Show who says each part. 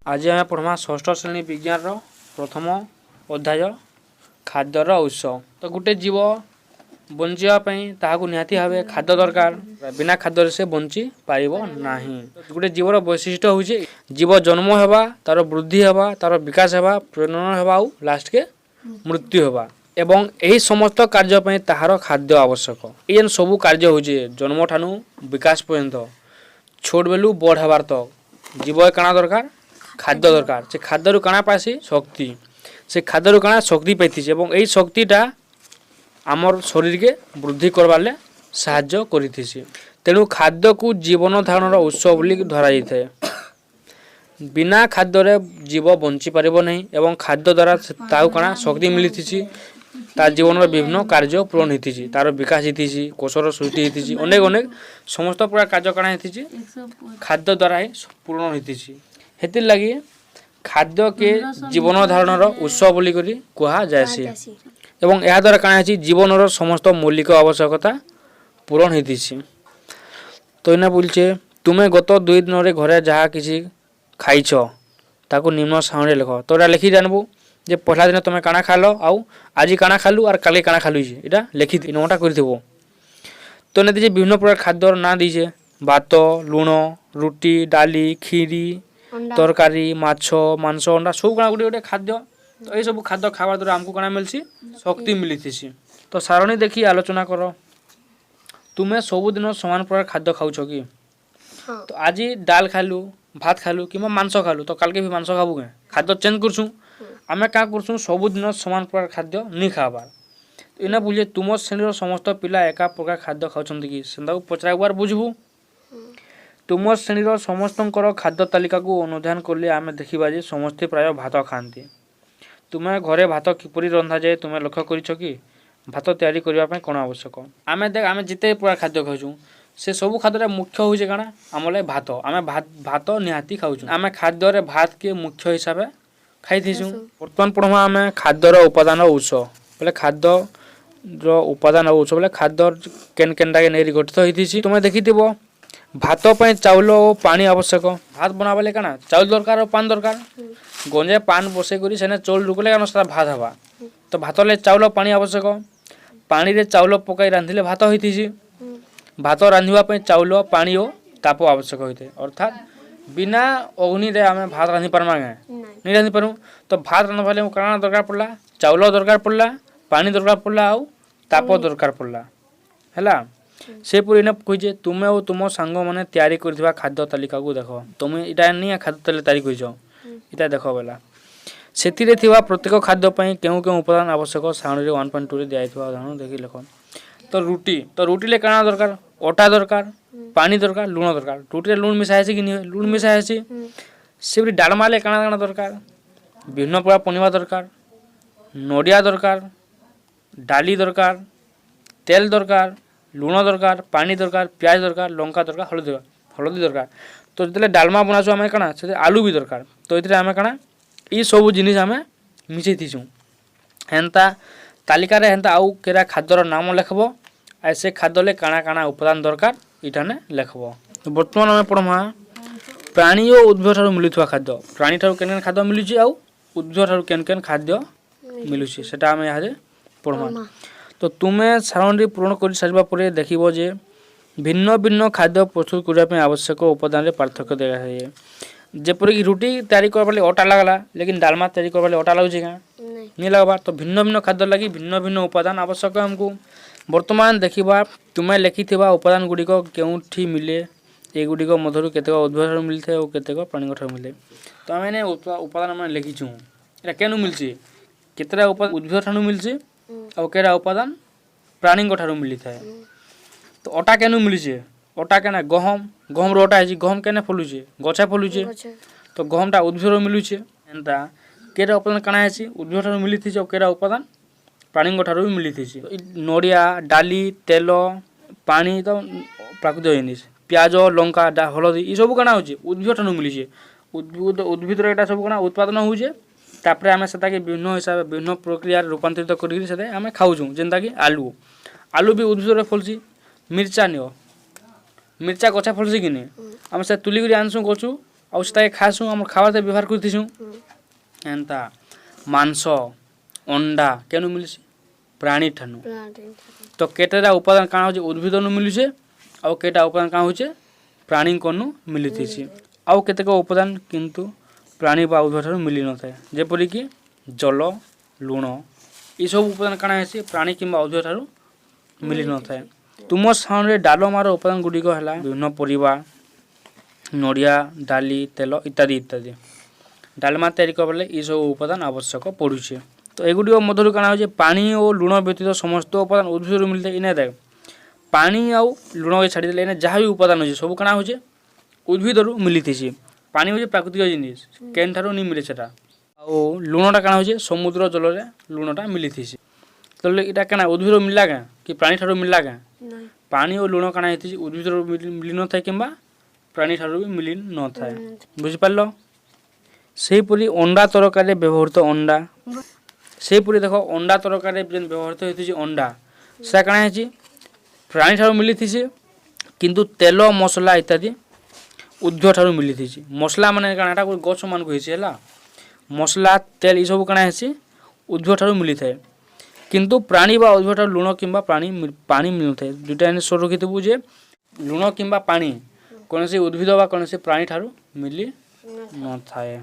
Speaker 1: ଆଜି ଆମେ ପଢ଼ମା ଷଷ୍ଠ ଶ୍ରେଣୀ ବିଜ୍ଞାନର ପ୍ରଥମ ଅଧ୍ୟାୟ, ଖାଦ୍ୟର ଉତ୍ସ। ତ ଗୋଟେ ଜୀବ ବଞ୍ଚିବା ପାଇଁ ତାହାକୁ ନିହାତି ଭାବେ ଖାଦ୍ୟ ଦରକାର। ବିନା ଖାଦ୍ୟରେ ସେ ବଞ୍ଚି ପାରିବ ନାହିଁ। ଗୋଟେ ଜୀବର ବୈଶିଷ୍ଟ୍ୟ ହେଉଛି ଜୀବ ଜନ୍ମ ହେବା, ତାର ବୃଦ୍ଧି ହେବା, ତାର ବିକାଶ ହେବା, ପ୍ରଜନନ ହେବା ଆଉ ଲାଷ୍ଟକେ ମୃତ୍ୟୁ ହେବା ଏବଂ ଏହି ସମସ୍ତ କାର୍ଯ୍ୟ ପାଇଁ ତାହାର ଖାଦ୍ୟ ଆବଶ୍ୟକ। ଏଇ ଯେନ୍ ସବୁ କାର୍ଯ୍ୟ ହେଉଛି, ଜନ୍ମଠାନୁ ବିକାଶ ପର୍ଯ୍ୟନ୍ତ, ଛୋଟ ବେଲୁ ବଡ଼ ହେବାର ତକ୍ ଜୀବ କାଣା ଦରକାର? ଖାଦ୍ୟ ଦରକାର। ସେ ଖାଦ୍ୟରୁ କାଣା ପାଇସି? ଶକ୍ତି। ସେ ଖାଦ୍ୟରୁ କାଣା ଶକ୍ତି ପାଇଥିସି ଏବଂ ଏଇ ଶକ୍ତିଟା ଆମର ଶରୀରକେ ବୃଦ୍ଧି କରବାର୍ ସାହାଯ୍ୟ କରିଥିସି। ତେଣୁ ଖାଦ୍ୟକୁ ଜୀବନ ଧାରଣର ଉତ୍ସ ବୋଲି ଧରାଯାଇଥାଏ। ବିନା ଖାଦ୍ୟରେ ଜୀବ ବଞ୍ଚି ପାରିବ ନାହିଁ ଏବଂ ଖାଦ୍ୟ ଦ୍ୱାରା ତାକୁ କାଣା ଶକ୍ତି ମିଳିଥିସି, ତା ଜୀବନର ବିଭିନ୍ନ କାର୍ଯ୍ୟ ପୂରଣ ହେଇଥିସି, ତାର ବିକାଶ ହେଇଥିସି, କୋଷର ସୃଷ୍ଟି ହେଇଥିସି, ଅନେକ ଅନେକ ସମସ୍ତ ପ୍ରକାର କାର୍ଯ୍ୟ କାଣା ହେଇଥିସି? ଖାଦ୍ୟ ଦ୍ୱାରା ହିଁ ପୂରଣ ହେଇଥିସି। ହେଥିର୍ ଲାଗି ଖାଦ୍ୟକେ ଜୀବନ ଧାରଣର ଉତ୍ସ ବୋଲିକରି କୁହାଯାଏସି ଏବଂ ଏହାଦ୍ୱାରା କାଣା ହେଇଛି? ଜୀବନର ସମସ୍ତ ମୌଳିକ ଆବଶ୍ୟକତା ପୂରଣ ହେଇଥିସି। ତ ଏଇନା ବୁଲଛେ, ତୁମେ ଗତ 2 ଦିନରେ ଘରେ ଯାହା କିଛି ଖାଇଛ, ତାକୁ ନିମ୍ନ ସାରଣୀରେ ଲେଖ। ତ ଏଇଟା ଲେଖି ଜାଣିବୁ ଯେ ପହଲା ଦିନ ତୁମେ କାଣା ଖାଇଲ ଆଉ ଆଜି କାଣା ଖାଇଲୁ ଆର୍ କାଲି କାଣା ଖାଇଲୁ। ଏଇଟା ଲେଖି ନଅଟା କରିଥିବ। ତ ଏନେ ଦେଇଛେ, ବିଭିନ୍ନ ପ୍ରକାର ଖାଦ୍ୟର ନାଁ ଦେଇଛେ: ଭାତ, ଲୁଣ, ରୁଟି, ଡାଲି, କ୍ଷୀରି,
Speaker 2: ଅଣ୍ଡା,
Speaker 1: ତରକାରୀ, ମାଛ, ମାଂସ, ଅଣ୍ଡା, ସବୁ କାଣା ଗୋଟେ ଗୋଟେ ଖାଦ୍ୟ। ତ ଏଇସବୁ ଖାଦ୍ୟ ଖାଇବା ଦ୍ୱାରା ଆମକୁ କାଣା ମିଲ୍ସି? ଶକ୍ତି ମିଳିଥିସି। ତ ସାରଣୀ ଦେଖି ଆଲୋଚନା କର। ତୁମେ ସବୁଦିନ ସମାନ ପ୍ରକାର ଖାଦ୍ୟ ଖାଉଛ କି?
Speaker 2: ହଁ।
Speaker 1: ତ ଆଜି ଡାଲ ଖାଇଲୁ, ଭାତ ଖାଇଲୁ କିମ୍ବା ମାଂସ ଖାଇଲୁ, ତ କାଲକେ ବି ମାଂସ ଖାବୁ କେଁ? ଖାଦ୍ୟ ଚେଞ୍ଜ କରୁଛୁଁ। ଆମେ କାଁ କରୁଛୁଁ? ସବୁଦିନ ସମାନ ପ୍ରକାର ଖାଦ୍ୟ ନି ଖାଇବାର୍। ଏଇନା ବୁଝେ, ତୁମ ଶ୍ରେଣୀର ସମସ୍ତ ପିଲା ଏକା ପ୍ରକାର ଖାଦ୍ୟ ଖାଉଛନ୍ତି କି? ସେନ୍ତାକୁ ପଚରାବୁ ଆର୍ ବୁଝବୁ। ତୁମ ଶ୍ରେଣୀର ସମସ୍ତଙ୍କର ଖାଦ୍ୟ ତାଲିକାକୁ ଅନୁଧ୍ୟାନ କଲେ ଆମେ ଦେଖିବା ଯେ ସମସ୍ତେ ପ୍ରାୟ ଭାତ ଖାଆନ୍ତି। ତୁମେ ଘରେ ଭାତ କିପରି ରନ୍ଧାଯାଏ ତୁମେ ଲକ୍ଷ୍ୟ କରିଛ କି? ଭାତ ତିଆରି କରିବା ପାଇଁ କ'ଣ ଆବଶ୍ୟକ? ଆମେ ଦେଖ, ଆମେ ଯେତେ ପ୍ରକାର ଖାଦ୍ୟ ଖାଉଛୁ, ସେ ସବୁ ଖାଦ୍ୟରେ ମୁଖ୍ୟ ହେଉଛି କାଣା ଆମର ଲାଗି? ଭାତ। ଆମେ ଭାତ ନିହାତି ଖାଉଛୁ। ଆମେ ଖାଦ୍ୟରେ ଭାତକେ ମୁଖ୍ୟ ହିସାବେ ଖାଇଥିସୁଁ। ବର୍ତ୍ତମାନ ପଢ଼ମା ଆମେ ଖାଦ୍ୟର ଉପାଦାନ ଉତ୍ସ। ବୋଲେ ଖାଦ୍ୟର ଉପାଦାନ ଉତ୍ସ ବୋଲେ ଖାଦ୍ୟ କେନ୍ କେନ୍ଟାକେ ନେଇକି ଗଠିତ ହେଇଥିସି। ତୁମେ ଦେଖିଥିବ, ଭାତ ପାଇଁ ଚାଉଳ ଓ ପାଣି ଆବଶ୍ୟକ। ଭାତ ବନାବା କାଣା ଚାଉଳ ଦରକାର ଓ ପାନି ଦରକାର। ଗଞ୍ଜେ ପାନ୍ ବସେଇ କରି ସେନେ ଚାଉଳ ଢୁକଲେ କାଣା ସେଟା ଭାତ ହେବା। ତ ଭାତରେ ଚାଉଳ ପାଣି ଆବଶ୍ୟକ। ପାଣିରେ ଚାଉଳ ପକାଇ ରାନ୍ଧିଲେ ଭାତ ହେଇଥିସି। ଭାତ ରାନ୍ଧିବା ପାଇଁ ଚାଉଳ, ପାଣି ଓ ତାପ ଆବଶ୍ୟକ ହୋଇଥାଏ। ଅର୍ଥାତ୍ ବିନା ଅଗ୍ନିରେ ଆମେ ଭାତ ରାନ୍ଧି ପାର୍ମା କାଁ?
Speaker 2: ନାଇଁ।
Speaker 1: ନାଇଁ ରାନ୍ଧି ପାରୁ। ତ ଭାତ ରାନ୍ଧବା ହେଲେ କାଣା ଦରକାର ପଡ଼ିଲା? ଚାଉଳ ଦରକାର ପଡ଼ିଲା, ପାଣି ଦରକାର ପଡ଼ିଲା ଆଉ ତାପ ଦରକାର ପଡ଼ିଲା। ହେଲା, ସେପରି ଏଇନା କହିଛେ, ତୁମେ ଓ ତୁମ ସାଙ୍ଗମାନେ ତିଆରି କରିଥିବା ଖାଦ୍ୟ ତାଲିକାକୁ ଦେଖ। ତୁମେ ଇଟା ନି ଖାଦ୍ୟ ତାଲିକା ତିଆରି କରିଛ, ଇଟା ଦେଖ ବେଲା। ସେଥିରେ ଥିବା ପ୍ରତ୍ୟେକ ଖାଦ୍ୟ ପାଇଁ କେଉଁ କେଉଁ ଉପାଦାନ ଆବଶ୍ୟକ, ସାରଣୀରେ 1.2ରେ ଦିଆଯାଇଥିବା ଉଦାହରଣ ଦେଖି ଲେଖ। ତ ରୁଟି, ତ ରୁଟିଲେ କାଣା ଦରକାର? ଅଟା ଦରକାର, ପାଣି ଦରକାର, ଲୁଣ ଦରକାର। ରୁଟିରେ ଲୁଣ ମିଶା ହେସି କି ନି? ଲୁଣ ମିଶା ହେସି। ସେପରି ଡାଲମାଲେ କାଣା କାଣା ଦରକାର? ବିଭିନ୍ନ ପ୍ରକାର ପନିପରିବା ଦରକାର, ନଡ଼ିଆ ଦରକାର, ଡାଲି ଦରକାର, ତେଲ ଦରକାର, ଲୁଣ ଦରକାର, ପାଣି ଦରକାର, ପିଆଜ ଦରକାର, ଲଙ୍କା ଦରକାର, ହଳଦୀ ଦରକାର, ହଳଦୀ ଦରକାର। ତ ଯେତେବେଳେ ଡାଲମା ବନାସୁଁ ଆମେ କାଣା ସେଥିରେ ଆଲୁ ବି ଦରକାର। ତ ଏଥିରେ ଆମେ କାଣା ଇ ସବୁ ଜିନିଷ ଆମେ ମିଶେଇଥିସୁଁ। ହେନ୍ତା ତାଲିକାରେ ହେନ୍ତା ଆଉ କେରା ଖାଦ୍ୟର ନାମ ଲେଖବ ଆଉ ସେ ଖାଦ୍ୟରେ କାଣା କାଣା ଉପାଦାନ ଦରକାର, ଇଠାନେ ଲେଖବ। ତ ବର୍ତ୍ତମାନ ଆମେ ପଢ଼ମା ପ୍ରାଣୀ ଓ ଉଦ୍ଭିଦ ଠାରୁ ମିଳୁଥିବା ଖାଦ୍ୟ। ପ୍ରାଣୀ ଠାରୁ କେନ୍ କେନ୍ ଖାଦ୍ୟ ମିଳୁଛି ଆଉ ଉଦ୍ଭିଦ ଠାରୁ କେନ୍ କେନ୍ ଖାଦ୍ୟ ମିଳୁଛି, ସେଟା ଆମେ ଇହାଦେ ପଢ଼ମା।
Speaker 2: ପଢ଼ମା।
Speaker 1: ତ ତୁମେ ସାରଣୀ ପୂରଣ କରି ସାରିବା ପରେ ଦେଖିବ ଯେ ଭିନ୍ନ ଭିନ୍ନ ଖାଦ୍ୟ ପ୍ରସ୍ତୁତ କରିବା ପାଇଁ ଆବଶ୍ୟକ ଉପାଦାନରେ ପାର୍ଥକ୍ୟ ଦେଖାଯାଏ। ଯେପରିକି ରୁଟି ତିଆରି କରିବା ଲାଗି ଅଟା ଲାଗଲା, ଲେକିନ୍ ଡାଲମା ତିଆରି କରିବା ଲାଗି ଅଟା ଲାଗୁଛି କାଁ?
Speaker 2: ନାଇଁ।
Speaker 1: ନି ଲାଗ୍ବା। ତ ଭିନ୍ନ ଭିନ୍ନ ଖାଦ୍ୟ ଲାଗି ଭିନ୍ନ ଭିନ୍ନ ଉପାଦାନ ଆବଶ୍ୟକ ଆମକୁ। ବର୍ତ୍ତମାନ ଦେଖିବା, ତୁମେ ଲେଖିଥିବା ଉପାଦାନ ଗୁଡ଼ିକ କେଉଁଠି ମିଳେ। ଏଗୁଡ଼ିକ ମଧ୍ୟରୁ କେତେକ ଉଦ୍ଭିଦ ଠାରୁ ମିଳିଥାଏ ଓ କେତେକ ପ୍ରାଣୀଙ୍କ ଠାରୁ ମିଳେ। ତ ଆମେ ଏନେ ଉପାଦାନ ମାନେ ଲେଖିଛୁଁ, ଏଟା କେନୁ ମିଲ୍ଛି? କେତେଟା ଉଦ୍ଭିଦ ଠାରୁ ମିଲ୍ଛି ଆଉ କେଟା ଉପାଦାନ ପ୍ରାଣୀଙ୍କ ଠାରୁ ମିଳିଥାଏ। ତ ଅଟା କେନୁ ମିଳିছে? ଅଟା କେନା? ଗହମ। ଗହମରୁ ଅଟା ହେଇଛି। ଗହମ କେନେ ଫଲୁଛେ? ଗଛେ ଫଲୁଛେ।
Speaker 2: ଗଛ।
Speaker 1: ତ ଗହମଟା ଉଦ୍ଭିଦରୁ ମିଳୁଛେ। ଏନ୍ତା କେଟା ଉପାଦାନ କାଣା ହେଇଛି? ଉଦ୍ଭିଦ ଠାରୁ ମିଳିଥିଛି ଆଉ କେଟା ଉପାଦାନ ପ୍ରାଣୀଙ୍କ ଠାରୁ ବି ମିଳିଥିଛି। ଇ ନଡ଼ିଆ, ଡାଲି, ତେଲ, ପାଣି ତ ପ୍ରାକୃତିକ ଜିନିଷ। ପିଆଜ, ଲଙ୍କା, ହଳଦୀ, ଏ ସବୁ କାଣା ହଉଛି? ଉଦ୍ଭିଦ ଠାରୁ ମିଳିছে। ଉଦ୍ଭିଦର ଏଇଟା ସବୁ କାଣା ଉତ୍ପାଦନ ହଉଛେ। ତାପରେ ଆମେ ସେଟାକେ ବିଭିନ୍ନ ହିସାବରେ, ବିଭିନ୍ନ ପ୍ରକ୍ରିୟାରେ ରୂପାନ୍ତରିତ କରିକି ସେଟା ଆମେ ଖାଉଛୁଁ। ଯେନ୍ତାକି ଆଲୁ, ଆଲୁ ବି ଉଦ୍ଭିଦରେ ଫଲୁଛି। ମିର୍ଚା ନିଅ, ମିର୍ଚା ଗଛେ ଫଲୁଛି କି ନି? ଆମେ ସେ ତୁଲିକରି ଆନସୁଁ ଗଛୁ। ଆଉ ସେଟାକେ ଖାଏସୁଁ, ଆମର ଖାଇବାରେ ବ୍ୟବହାର କରିଥିସୁଁ। ଏନ୍ତା ମାଂସ, ଅଣ୍ଡା କେନୁ ମିଲୁଛି? ପ୍ରାଣୀ ଠାନୁ। ତ କେତେଟା ଉପାଦାନ କାଣା ହଉଛି, ଉଦ୍ଭିଦନୁ ମିଲୁଛେ, ଆଉ କେତେଟା ଉପାଦାନ କାଣା ହଉଛେ, ପ୍ରାଣୀଙ୍କନୁ ମିଲିଥିସି। ଆଉ କେତେକ ଉପାଦାନ କିନ୍ତୁ ପ୍ରାଣୀ ବା ଉଦ୍ଭିଦ ଠାରୁ ମିଳିନଥାଏ, ଯେପରିକି ଜଳ, ଲୁଣ। ଏସବୁ ଉପାଦାନ କାଣା ହେସି, ପ୍ରାଣୀ କିମ୍ବା ଉଦ୍ଭିଦ ଠାରୁ ମିଳିନଥାଏ। ତୁମ ସାଉଣ୍ଡରେ ଡାଲମାର ଉପାଦାନ ଗୁଡ଼ିକ ହେଲା ବିଭିନ୍ନ ପରିବା, ନଡ଼ିଆ, ଡାଲି, ତେଲ ଇତ୍ୟାଦି ଇତ୍ୟାଦି। ଡାଲମା ତିଆରି କଲେ ଏସବୁ ଉପାଦାନ ଆବଶ୍ୟକ ପଡ଼ୁଛି। ତ ଏଗୁଡ଼ିକ ମଧ୍ୟରୁ କାଣା ହେଉଛି, ପାଣି ଓ ଲୁଣ ବ୍ୟତୀତ ସମସ୍ତ ଉପାଦାନ ଉଦ୍ଭିଦରୁ ମିଳିଥାଏ। ଏଇନେ ଦେଖ, ପାଣି ଆଉ ଲୁଣକେ ଛାଡ଼ିଦେଲେ ଏଇନେ ଯାହା ବି ଉପାଦାନ ଅଛି, ସବୁ କାଣା ହଉଛେ, ଉଦ୍ଭିଦରୁ ମିଲିଥିସି। ପାଣି ହେଉଛି ପ୍ରାକୃତିକ ଜିନିଷ, କେନ୍ଠାରୁ ନି ମିଲେ ସେଟା। ଆଉ ଲୁଣଟା କାଣା ହଉଛେ, ସମୁଦ୍ର ଜଳରେ ଲୁଣଟା ମିଲିଥିସି। ତାହେଲେ ଏଇଟା କାଣା, ଉଦ୍ଭିଦରୁ ମିଳିଲା କାଁ କି ପ୍ରାଣୀ ଠାରୁ ମିଳିଲା କାଁ? ପାଣି ଓ ଲୁଣ କାଣା ହେଇଥିସି, ଉଦ୍ଭିଦରୁ ମିଳିନଥାଏ କିମ୍ବା ପ୍ରାଣୀ ଠାରୁ ବି ମିଳି ନଥାଏ। ବୁଝିପାରିଲ? ସେହିପରି ଅଣ୍ଡା ତରକାରୀରେ ବ୍ୟବହୃତ ଅଣ୍ଡା, ସେହିପରି ଦେଖ, ଅଣ୍ଡା ତରକାରୀରେ ଯେନ୍ ବ୍ୟବହୃତ ହେଇଥିସି ଅଣ୍ଡା, ସେଟା କାଣା ହେଇଛି, ପ୍ରାଣୀ ଠାରୁ ମିଳିଥିସି। କିନ୍ତୁ ତେଲ, ମସଲା ଇତ୍ୟାଦି ଉଦ୍ଭିଦ ଠାରୁ ମିଳିଥିସି। ମସଲା ମାନେ କାଣା, ଏଟା ଗଛମାନଙ୍କୁ ହେଇଛି ହେଲା। ମସଲା, ତେଲ ଏସବୁ କାଣା ହେସି, ଉଦ୍ଭିଦ ଠାରୁ ମିଳିଥାଏ। କିନ୍ତୁ ପ୍ରାଣୀ ବା ଉଦ୍ଭିଦ ଠାରୁ ଲୁଣ କିମ୍ବା ପାଣି ମିଳିନଥାଏ। ଦୁଇଟା ଜିନିଷ ରଖିଥିବୁ ଯେ ଲୁଣ କିମ୍ବା ପାଣି କୌଣସି ଉଦ୍ଭିଦ ବା କୌଣସି ପ୍ରାଣୀ ଠାରୁ ମିଳି ନଥାଏ।